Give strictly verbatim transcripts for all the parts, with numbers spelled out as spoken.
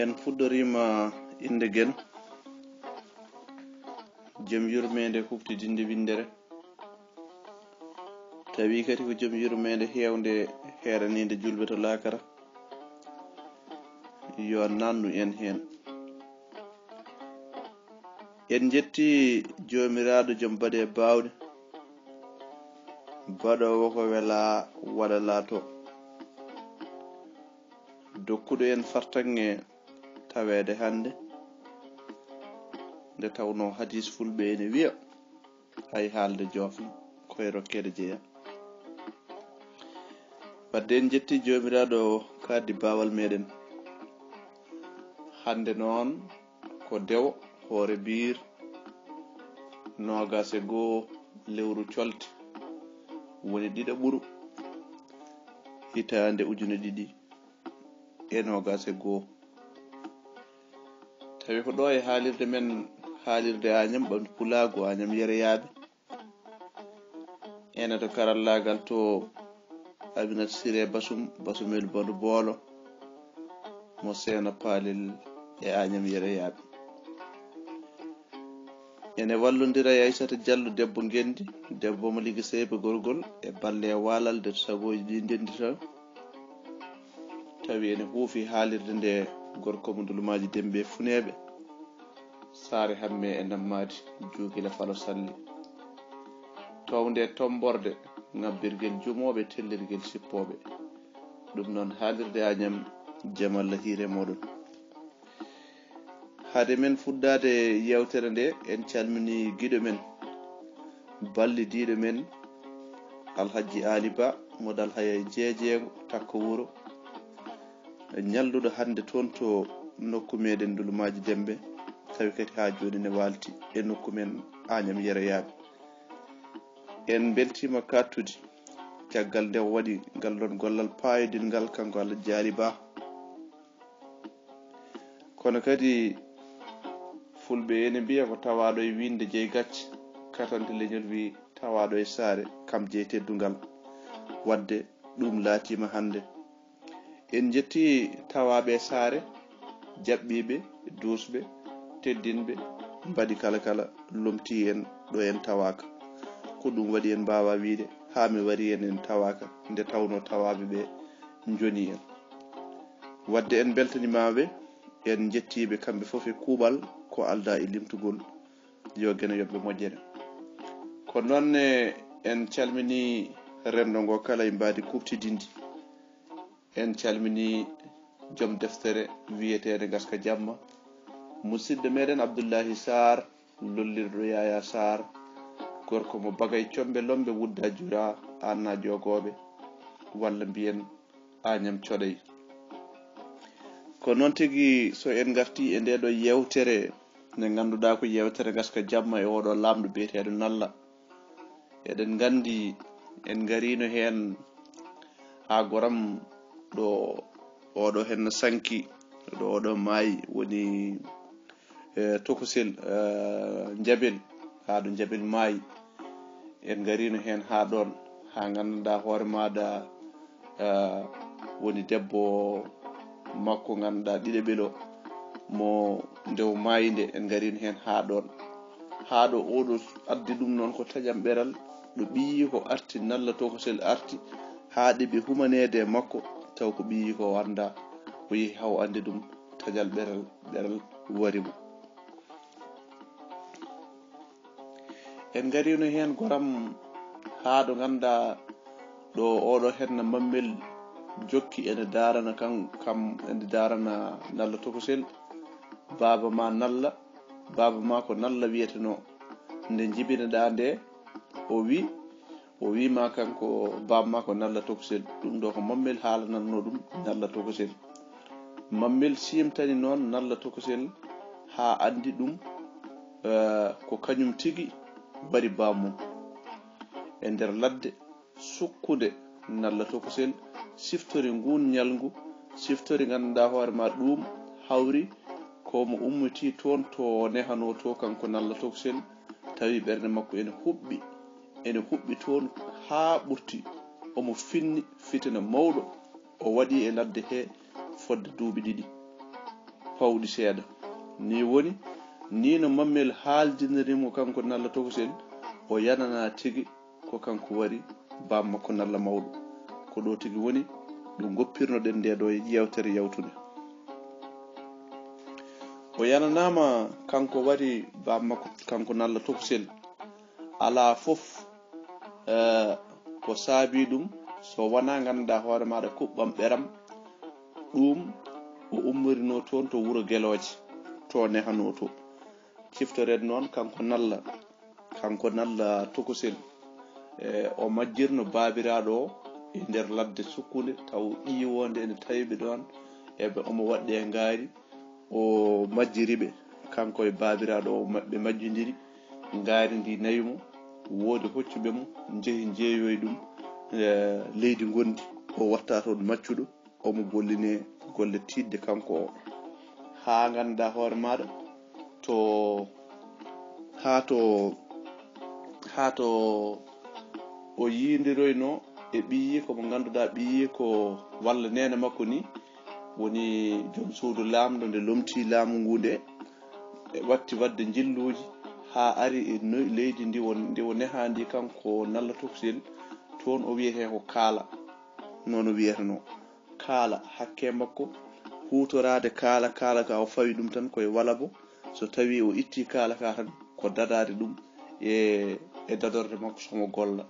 En fuɗɗoriima innde Geno, jom yurmeende huɓtidinde winndere, tawi kadi ko jom yurmeende heewnde heeraniinde juulɓe to laakara. Yo nannu en heen. En njetti Joomiraaɗo jom baɗe baawɗe, baɗoowo ko welaa waɗa laatoo, dokkuɗo en fartaŋŋe taweede hannde, nde tawnoo hadiis fulɓe ene wiya, hay haalde joofna, ko e rokkeede jeyaa. Wadde en njetti Joomiraaɗo kaaddi baawal meɗen. Hannde noon ko dewo hoore biir noogaas e goo lewru colte, woni ɗiɗaɓuru hitaande ujune ɗiɗi e noogaas e goo. Tawi ko ɗo e haalirde men, haalirde Añam ɓamtu pulaagu Añam Yereyaaɓe. Ene to karallaagal to Aminata Siré Basum, Basumel Bandu Boolo, mo Seena Paalel e Añam Yereyaaɓe. Ene wallondira e Aysata Jallo debbo ngenndi, debbo mo Ligiseyɓe gorgol e balle e waalal nde sagooji ɗi ndenndita. Tawi ene huufi haalirde nde gorko mo Ndulmaaji Dembe Funeeɓe, Saare Hamme e Nammaadi, Juukila Falo Salli. Townde e tommborde, ŋabbirgel jumooɓe, tellirgel sippooɓe. Ɗum noon haalirde Añam, jam Allah hiire mooɗon. Hade men fuɗɗaade yeewtere nde, en calmini giɗo men, ballidiiɗo men, Alhajji Aali Ba, mo Dalhaya e Jeejeego, Takko Wuro, ñalluɗo hannde toon to nokku meɗen Ndulmaaji Dembe, tawi kadi haa jooni ne waalti e nokku men Añam Yereyaaɓe. En mbeltiima kaattude, caggal nde o waɗi ngal ɗoon gollal paayodingal, kanko Alhajji Aali Ba. Kono kadi fulɓe ene mbiya ko tawaaɗo e winnde jeyi gacce, katante leñol wi tawaaɗo e saare kam jeyi teddungal. Wadde ɗum laatiima hannde. En njetti tawaaɓe e saare, jaɓɓiiɓe, duusɓe, teddinɓe, mbaɗi kala kala, lomtii en ɗo en tawaaka. Ko ɗum waɗi en mbaawaa wiyde haa mi wari en, en tawaaka, nde tawnoo tawaaɓe ɓe njonii en. Wadde en mbeltaniima ɓe, en njettii ɓe kamɓe fof e kuuɓal ko aldaa e limtugol. Yo Geno yoɓ ɓe moƴƴere. Ko noon ne en calminii renndo ngo kala e mbaadi kuuɓtidinndi. En calminii joom deftere wiyeteende Gaska Jamma, musidɗo meɗen Abdullahi Sarr, lollirɗo Yaya Sarr, gorko mo Bagay Combe Lombe Wudda Jura, Anna Joogooɓe, walla mbiyen Añam Coɗey. Ko noon tigi, so en ngartii e ndee ɗoo yeewtere nde ngannduɗaa ko yeewtere Gaska Jamma e oo ɗoo laamɗo biyeteeɗo Nalla. Eɗen nganndi en ngariino heen haa goram ɗo oo ɗoo heen no sanki, ɗo oo ɗoo maayi woni, e, tokosel, e, Njabel, haa ɗo Njabel maayi. En ngariino heen haa ɗoon, haa nganndanɗaa hoore maaɗa, e, woni debbo makko ngannduɗaa ɗiɗaɓel o, mo nde o maayi nde, en ngariino heen haa ɗoon. Haa ɗo oo ɗoo addi ɗum noon ko taƴam ɓeral, ɗo ɓiyiiko arti, Nalla tokosel arti, haa ɗi ɓe humaneede e makko, taw ko ɓiyiiko o anndaa, o yehi haa o anndi ɗum, taƴal ɓeral, ɓeral wari mo. En ngariino heen goram haa ɗo ngannduɗaa ɗo oo ɗoo heen no Mammel jokki ene daarana kam, kam ene daarana Nalla tokosel, baaba ma Nalla, baaba ma ko Nalla wiyetenoo. Nde njibinoɗaa nde, o wi, o wi ma kanko baaba ma ko Nalla tokosel. Ɗum ɗo ko Mammel haalanatnoo ɗum Nalla tokosel. Mammel siimtani noon Nalla tokosel haa anndi ɗum, eh, ko kañum tigi wari bammum. E nder ladde sukkunde Nalla tokosel, siftori nguun ñalngu, siftori ngannduɗaa hoore ma ɗum hawri ko mo ummitii toon to nehanoo to kanko Nalla tokosel, tawi ɓernde makko ene huɓɓi, ene huɓɓi toon haa ɓurti, omo finni fitina mawɗo, o waɗi e ladde he fodde duuɓi ɗiɗi. pawɗi seeɗa. Ni woni, ni no Mammel haaldiniri mo kanko Nalla Tokosel, o yananaa tigi ko kanko wari baaba makko Nalla Mawɗo. Ko ɗo tigi woni ɗo ngoppirnoɗen nde ɗo yeewtere yawtunde. O yananaama kanko wari baaba makko kanko Nalla Tokosel. Alaa fof, eh, ko saabii ɗum, so wonaa ngannduɗaa hoore maaɗa kuɓɓam ɓeram, ɗum o ummorinoo toon to wuro Gelooje, to nehanoo to. Ciftoren noon kanko Nalla, kanko Nalla Tokosel, e, o majjirno baabiraaɗo o e nder ladde sukkunde, taw ƴiiwoonde ene tawi ɓe ɗoon, e ɓe omo waɗde e ngaari, o majjiri ɓe, kanko e baabiraaɗo o, ma-, ɓe majjondiri, ngaari ndi nawi mo, woodi hoccuɓe mo, njehi njeeyoyi ɗum, e, leydi ngondi, o watta toon maccuɗo, omo golline golle tiiɗɗe kanko o. Haa ngannduɗaa hoore maaɗa, to, haa to, haa to o yiindiroyno e ɓiyiiko mo ngannduɗaa ɓiyiiko walla neene makko ni, woni joom suudu laamɗo nde lomtii laamu ngu nde, e watti waɗde njilluuji haa ari e noy-, leydi ndi o, ndi o nehaa ndi kanko Nalla Tokosel, toon o wiyetee ko Kaala, noon o wiyetenoo. Kaala, hakke makko, huutoraade kaala, kaala ka o fawi ɗum tan koye walabo, so tawii o ittii kaala ka tan, ko dadaade ɗum e, e dadorde makko so mo golla.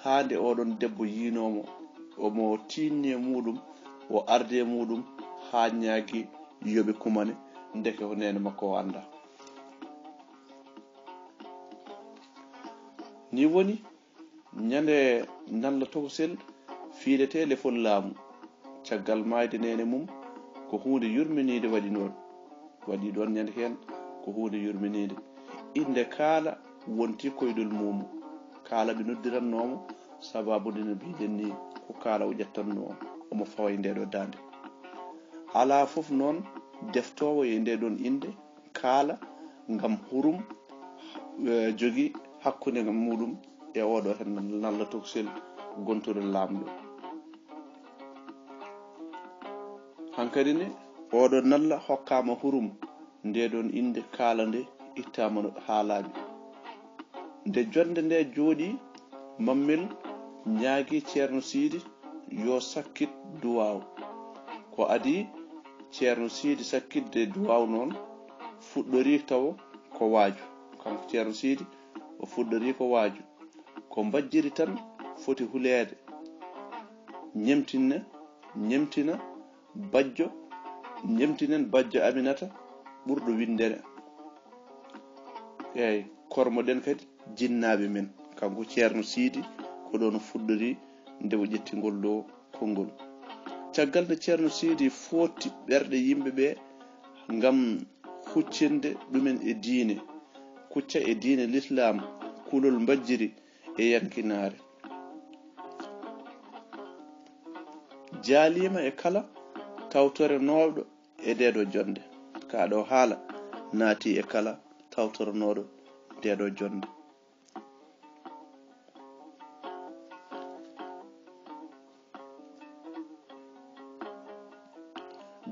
Haa nde oɗon debbo yiinoo mo, omo tiinni e muuɗum, o ardi e muuɗum, haa ñaagi yo ɓe kumane, ndeke ko neene makko o anndaa. Ni woni, ñande Nalla Tokosel fiiletee lefol laamu, caggal maayde neene mum, ko huunde yurminiinde waɗi noon. Waɗi ɗoon ñande heen ko huunde yurminiinde. Innde Kaala wonti koyɗol muumo. Kaala ɓe noddirannoo mo, sabaabu nde no mbiɗen ni, ko Kaala o ƴettannoo, omo fawa e ndee ɗoo daande. Alaa fof noon deftoowo e ndee ɗoon innde, Kaala, ngam hurum, eh, jogi hakkunde muuɗum e oɗo heen Nalla Tokosel, gontuɗo laamɗo. Hankadi ne, oɗo Nalla hokkaama hurum, nde ɗoon innde Kaala nde ittaama no haalaaɓe. Nde jonnde nde jooɗi, Mammel ñaagi Ceerno Siidi yo sakkit duwaaw. Ko adii Ceerno Siidi sakkitde duwaaw noon, fuɗɗorii tawo ko waaju. Kanko Ceerno Siidi, o fuɗɗorii ko waaju. Ko mbajjiri tan foti huleede. Ñemtinne, ñemtina, bajjo, ñemtinen bajjo Aminata ɓurɗo winndere. Eey, kormoɗen kadi jinnaaɓe men. Kanko Ceerno Siidi, ko ɗoon o fuɗɗori nde o ƴetti ngol ɗo konngol. Caggal nde Ceerno Siidi footti ɓerɗe yimɓe ɓe ngam huccinde ɗumen e diine, kucca e diine Lislaam, kulol mbajjiri e yankinaare. Jaaliima e kala tawtorenooɗo e ndeeɗo jonnde. Kaa ɗo haala naati e kala tawtoronooɗo ndeeɗo jonnde.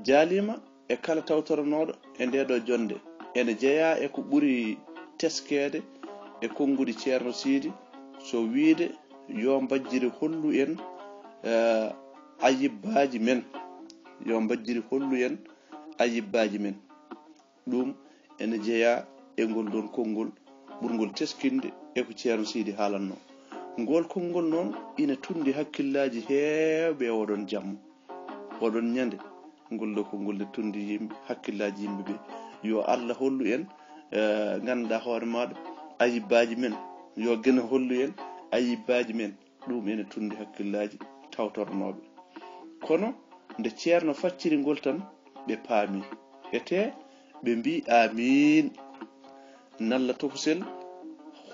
Jaaliima e kala tawtoronooɗo e ndeeɗo jonnde. Ene jeyaa e ko ɓuri teskeede e konnguɗi Ceerno Siidi, so wiyde yo mbajjiri hollu en, eh, ayibbaaji men. Yo mbajjiri hollu en ayibbaaji men. Ɗum ene jeyaa e ngol ɗoon konngol ɓurngol teskinde e ko Ceerno Siidi haalannoo. Ngol konngol noon ina tunndi hakkillaaji heewɓe e oɗon jamma. Oɗon ñande, ngol ɗo konngol ne tunndi yimɓe, hakkillaaji yimɓe ɓe. Yo Allah hollu en, eh, ngannduɗaa hoore maaɗa, ayibbaaji men. Yo Geno hollu en ayibbaaji men. Ɗum ene tunndi hakkillaaji tawtoronooɓe. Kono nde Ceerno facciri ngol tan, ɓe paami. Etee ɓe mbii, "Aamiin." Nalla Tokosel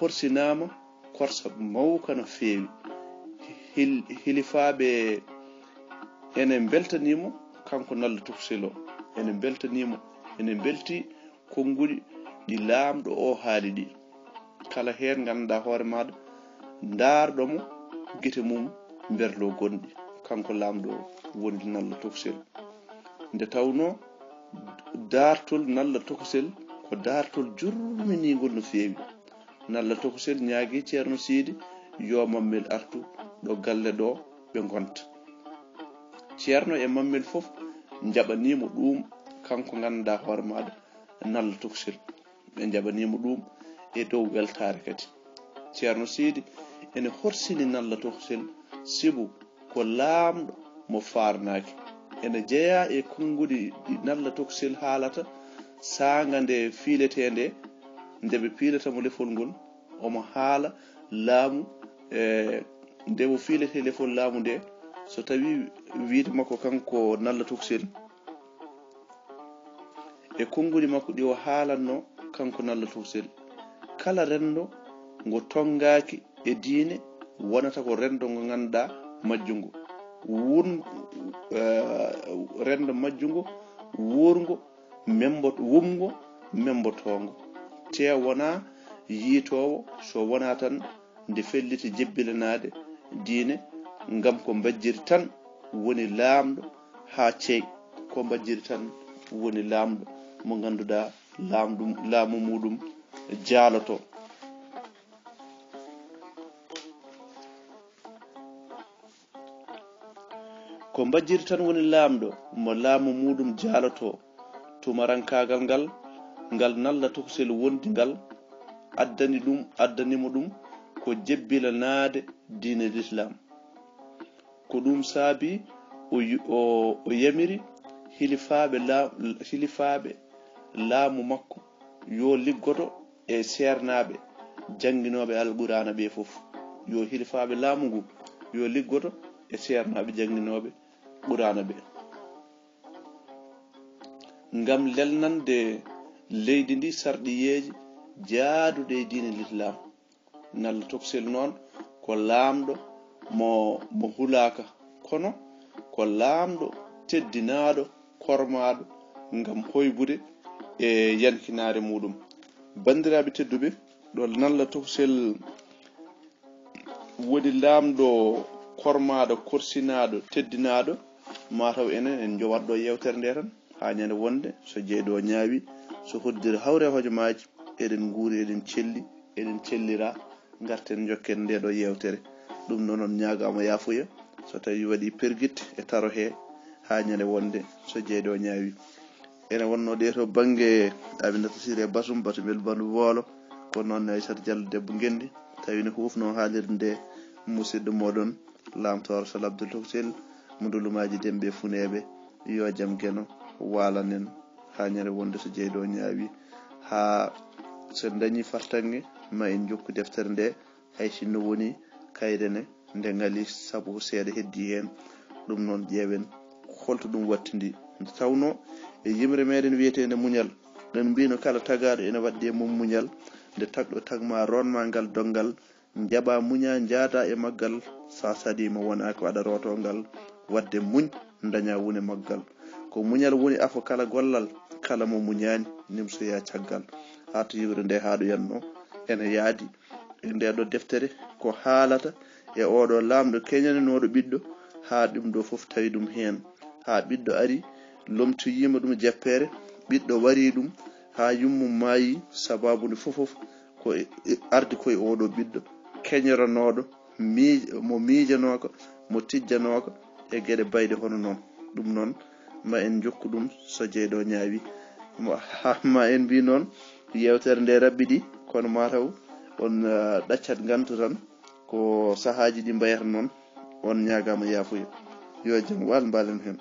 horsinaama korsa mawka no feewi. Hil-, hilifaaɓe ene mbeltanii mo, kanko Nalla Tokosel o. Ene mbeltanii mo, ene mbeltii konnguɗi ɗi laamɗo o haali ɗi. Kala heen ngannduɗaa hoore maaɗa, ndaarɗo mo gite mum mberlo gonɗi. Kanko laamɗo o woni Nalla Tokosel. Nde tawnoo Daartol Nalla Tokosel ko daartol jurminiingol no feewi. Nalla Tokosel ñaagii Ceerno Siidi yo Mammel artu ɗo galle ɗo ɓe ngonta. Ceerno e Mammel fof njaɓanii mo ɗuum, kanko ngannduɗaa hoore maaɗa Nalla Tokosel. Ɓe njaɓanii mo ɗuum e dow weltaare kadi. Ceerno Siidi ene horsini Nalla Tokosel sibu ko laamɗo mo faarnaaki. Ene jeyaa e konnguɗi ɗi Nalla Tokosel haalata saanga nde fiiletee nde, nde ɓe piilata mo lefol ngol, omo haala laamu, e nde mo fiiletee lefol laamu nde, so tawii wiyde makko kanko Nalla Tokosel, e konnguɗi makko ɗi o haalanno kanko Nalla Tokosel. Kala renndo ngo tonngaaki e diine wonata ko renndo ngo ngannduɗaa majjungo. Wun, eh, renndo majjungo, wuurngo, membo-, wumngo, membotoongo. Te wonaa yiytoowo so wonaa tan nde felliti jebbilanaade diine, ngam ko mbajjiri tan woni laamɗo haa cey, ko mbajjiri tan woni laamɗo mo ngannduɗaa laamɗum, laamu muuɗum jaaloto. Ko mbajjiri tan woni laamɗo mo laamu muuɗum jaaloto. Tumarankaagal ngal, ngal Nalla Tokosel wondi ngal, addani ɗum, addani mo ɗum ko jebbilanaade diine Lislaam. Ko ɗum saabi o yu-, o, o yamiri hilifaaɓe la-, hilifaaɓe laamu makko yo liggoto e seernaaɓe jannginooɓe Alqur'aana ɓe fof. Yo hilifaaɓe laamu ngu yo liggoto e seernaaɓe jannginooɓe Qur'aana ɓe. Ngam lelnande leydi ndi sarɗiyeeji jaaduɗe e diine Lislaam. Nalla Tokosel noon ko laamɗo mo, mo hulaaka, kono ko laamɗo teddinaaɗo, kormaaɗo ngam hoybude e yankinaare muuɗum. Banndiraaɓe tedduɓe, ɗo Nalla Tokosel woni laamɗo kormaaɗo, korsinaaɗo, teddinaaɗo, mataw enen en njowat ɗo yeewtere nde tan, haa ñande wonde, so jeyɗo o ñaawi, so hoddiri hawre hojomaaji, eɗen nguuri, eɗen celli, eɗen cellira, ngarten njokken nde ɗo yeewtere. Ɗum noon on ñaagaama yaafuya, so tawi waɗi pergit e taro he, haa ñande wonde, so jeyɗo o ñaawi. Ene wonno ɗe to bannge Aminata Siré Basum, Batumel Bandu Woolo, ko noon ne Aysata Diallo debbo Ngenndi, tawi ne huufno haalirde nde musidɗo moɗon, Laamtooro Sal Abdul Tokosel, mo Ndulumaaji Demɓe Funeeɓe, yo jam Geno waalanen haa ñande wonde so jeyɗo o ñaawi, haa so en dañi fartaŋŋe, ma en njokku deftere nde, hay sinno woni kayre ne, nde ŋali sabu ko seeɗa heddii heen. Ɗum noon ƴeewen holto ɗum wattindi. Nde tawnoo e yimre meeɗen wiyeteende muñal, en mbiino kala tagaaɗo ene waɗdi e mum muñal, nde tagɗo tagmaa roonmaa ngal donngal, njaɓaa muñaa njaadaa e maggal, so a saliima wonaa ko aɗa rootoo ngal, waɗde muñ dañaa wune maggal. Ko muñal woni afo kala gollal, kala mo muñaani nimsoyaa caggal. Haa to yimre nde haaɗoyatnoo ene yaadi e nde ɗo deftere ko haalata e oɗo laamɗo keñaninooɗo ɓiɗɗo, haa ɗum ɗo fof tawi ɗum heen. Haa ɓiɗɗo ari, lomtoyiima ɗum jappeere, ɓiɗɗo warii ɗum, haa yummum maayi, sabaabu nde fof fof ko e, e, ardi koye oɗo ɓiɗɗo keñoranooɗo, mii-, mo miijanooka, mo tijjanooka e geɗe bayɗe hono noon. Ɗum noon, ma en njokku ɗum so jeyɗo ñaawi. Ma, ma en mbi noon, yeewtere nde raɓɓiɗi, kono mataw on, ah, ɗaccat ngantu tan, ko sahaaji ɗi mbayata noon, on ñaagaama yaafuya. Yo jam waal mbaalen heen.